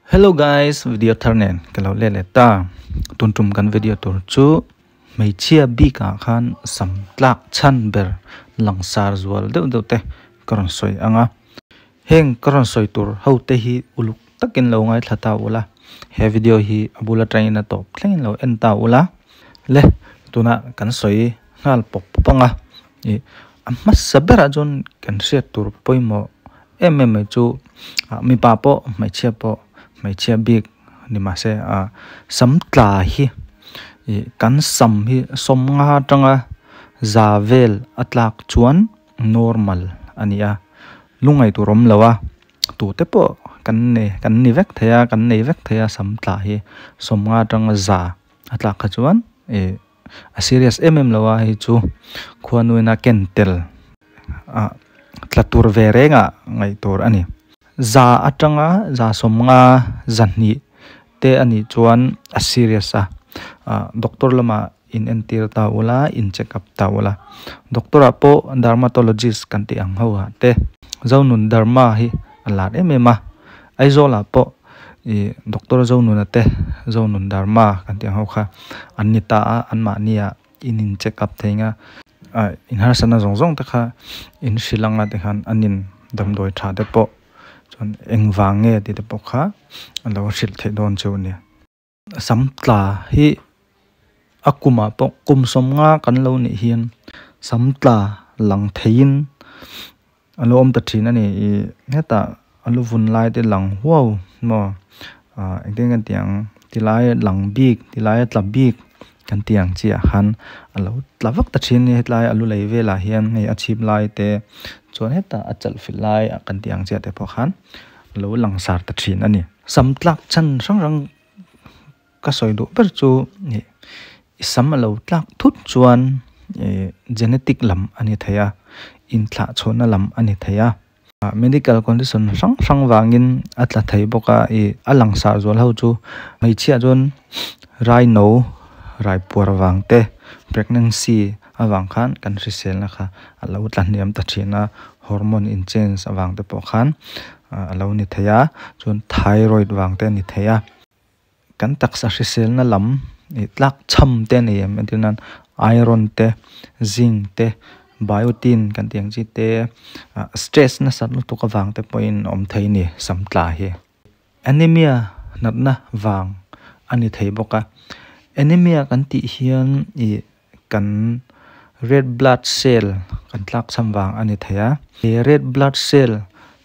Hello guys, video thar nen ka lo let leh ta. Tun tum kan video tur chu hmeichhia bik ah khan sam tlak chhan ber langsar zual deuh deuh te ka rawn sawi ang a. Heng ka rawn sawi tur ho te hi uluk takin lo ngaithla ta ula, he video hi a bul atangin a tawp thlengin lo en ta ula. Le tuna kan sawi nghal pawp pawp ang a, ih a hmasa berah chuan kan hriat tur pawimawh em em mai chu ah mipa pawh hmeichhia pawh hmeichhia bik ni mahse ah sam tla hi ih kan sam hi sawmnga atanga za vel a tlak chuan normal a ni a lungngaih tur awm lo a tute pawh kan nei kan ni vek thei a kan nei vek thei a sam tla hi sawmnga atanga za a tlak kha chuan ih a serious em em lo a hei chu khuanuin a ken tel ah tla tur ve reng ah ngaih tur a ni. Za atanga za sawmnga zahnih te a nih chuan a serious a ah doctor lamah in entir ta ula in check up ta ula doctor ah pawh dermatologist kan tih ang ho ah te Zonun Derma hi a lar em em a Aizawl ah pawh ih doctor Zonuna te Zonun Derma kan tih ang ho kha an ni ta a anmahni ah in in check up thei ang a ah in harsatna zawng zawng te kha in hrilh anga te khan an in damdawi tha te pawh chuan eng vang nge tih te pawh kha a lo hrilh theih dawn chu a ni. Sam tla hi a kumah pawh kum sawmnga kan lo nih hian sam tla lang theiin a lo awm ta thin a ni ih hetah a lu vun lai te lang huau maw ah engtin nge tiang tilai lang bik tilai a tla bik kan tih ang chiah khan a lo tla vak ta thin a ni hetlai a lu lei velah hian hei a chhip lai te chuan hetah a chalh fil lai kan tih ang chiah te pawh khan a lo langsar ta thin a ni. Sam tlak chhan hrang hrang ka sawi duh ber chu ih sam a lo tlak thut chuan ih genetic lam a ni thei a inthlah chhuahna lam a ni thei a medical condition hrang hrang vangin a tla thei bawk a ih a langsar zual ho chu hmeichhia chuan raino raipuar vang te pregnancy avang khan kan hriselna kha a lo tla hniam ta thin a hormone in change avang te pawh khan a lo ni thei a chuan thyroid vang te a ni thei a. Kan taksa hriselna lam ih tlak chham te a ni em entir nan iron te zinc te biotin kan tih ang chi te ah stress nasat lutuk avang te pawhin a awm thei a ni sam tla hi. Anemia natna vang a ni thei bawk a anemia kan tih hian ih kan red blood cell kan tlak chham vang a ni thei a he red blood cell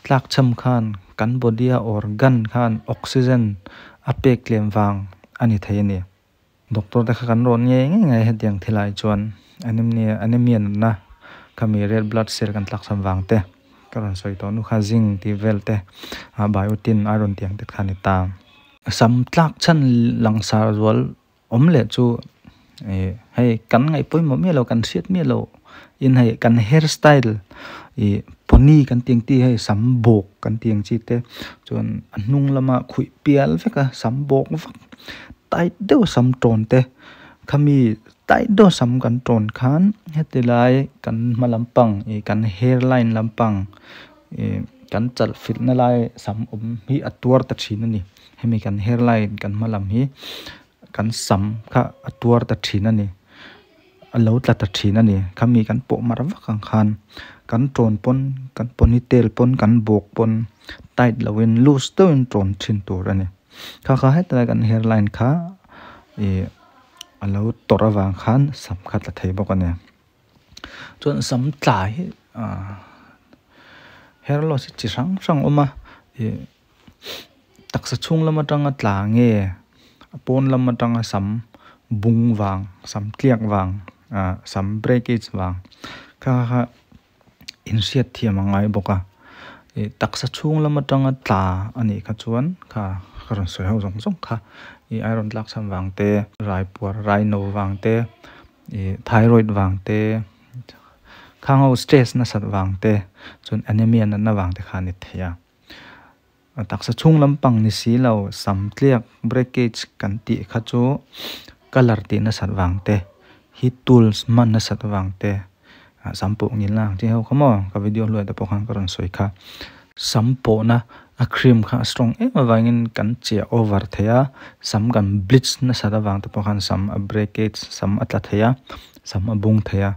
tlak chham khan kan body a organ khan oxygen a pek tlem vang a ni thei a ni. Doctor te kha kan rawn ngei ngei ngai hetiang thil ah hi chuan anemia anemia natna khami red blood cell kan tlak chham vang te ka rawn sawi tawh nu kha zinc tih vel te ah biotin iron tih ang te kha a ni ta. Sam tlak chhan langsar zual awm leh chu ih hei kan ngaih pawimawh miah lo kan hriat miah lo in hei kan hair style ih pony kan tih ang tih hei sam bawk kan tih ang chi te chuan a hnung lama khuih pial vek a sam bawk vak tight deuh a sam tawn te khami tight deuh a sam kan tawn khan heti lai kan hma lampang ih kan hair line lampang ih kan chalh filh na lai sam awm hi a tuar ta thin a ni hemi kan hair line kan hma lam hi. Kan sam kha a tuar ta thin a ni a lo tla ta thin a ni khami kan pawh mar vak ang khan kan tawn pawn kan ponytail pawn kan bawk pawn tight loin loose deuhin tawn thin tur a ni kha kha hetlai kan hairline kha ih a lo tawrh avang khan sam kha tla thei bawk a ni chuan sam tla hi ah hair loss hi chi hrang hrang a awm a ih. Taksa chhung lam atanga tla nge a pawn lam atanga sam bung vang sam tliak vang ah sam breakage vang kha kha inhriat thiam a ngai bawk a ih taksa chhung lam atanga tla a nih kha chuan kha ka rawn sawi ho zawng zawng kha ih iron tlak chhan vang te raipuar raino vang te ih thyroid vang te khang ho stress nasat vang te chuan anemia natna vang te kha a ni thei a. A taksa chhung lampang ni si lo sam tliak breakage kan tih kha chu colour tih nasat vang te heat tools hman nasat vang te ah sam pawh ngil na ang chi ho kha maw ka video hluai te pawh khan ka rawn sawi kha. Sam pawhna a cream kha a strong em avangin kan chiah over thei a, sam kan bleach nasat avang te pawh khan sam a breakage sam a tla thei a, sam a bung thei a.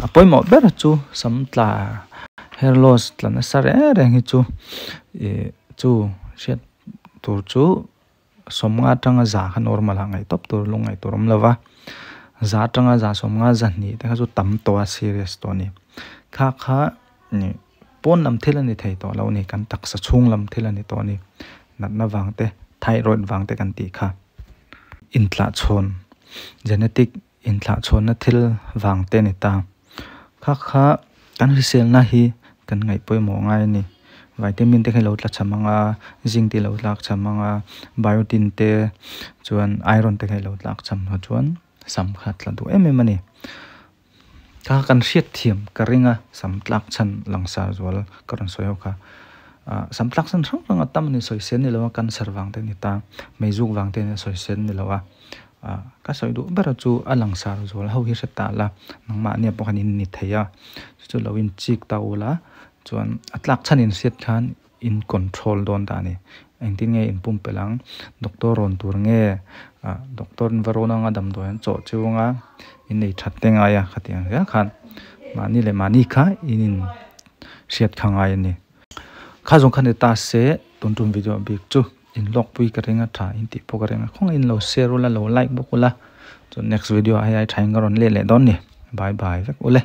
A pawimawh ber chu sam tla hair loss tla nasa reng reng hi chu ih chu hriat tur chu sawmnga atanga za kha normal ah ngaih tawp tur lung ngaih tur awm lova, za atanga za sawmnga zahnih te kha chu tam tawh a serious tawh a ni. Kha kha ih pawn lam thil a ni thei tawh lo a ni, kan taksa chhung lam thil a ni tawh a ni. Natna vang te, thyroid vang te kan tih kha intlahchhawn genetic intlahchhawnna thil vang te a ni ta. Kha kha kan hriselna hi kan ngaih pawimawh ngai a ni. Vitamin te kha i lo tla cham ang a, zinc te i lo tlak cham ang a, biotin te chuan iron te kha i lo tlak cham hnu chuan sam kha tla duh em em a ni. Kha kan hriat thiam ka ring a, sam tlak chhan langsar zual ka rawn sawi ho kha. Ah sam tlak chhan hrang hrang a tam a ni, sawisel ni lo a, cancer vang te a ni ta, meizuk vang te a ni a, sawisel ni lo a. Ah ka sawi duh ber chu a langsar zual ho hi hre ta la, nangmahni pawh khan in ni thei a, chu chu lo inchik ta ula chuan a tlak chhan inhriat khan in control dawn ta a ni. Engtin nge in pumpelh ang, doctor rawn tur nge ah doctor in va rawn anga damdawi an chawh chiu anga in nei that te ngai a khatiang zel khan mahni leh mahni kha in in hriat kha ngai a ni. Kha zawng kha ni ta se tun tum video bik chu in lawk pui ka ring a tha in tih pawh ka ring a khawngaih in lo share ula lo like bawk ula chuan next video ah hei ai tha in ka rawn let leh dawn ni bye bye vek ule.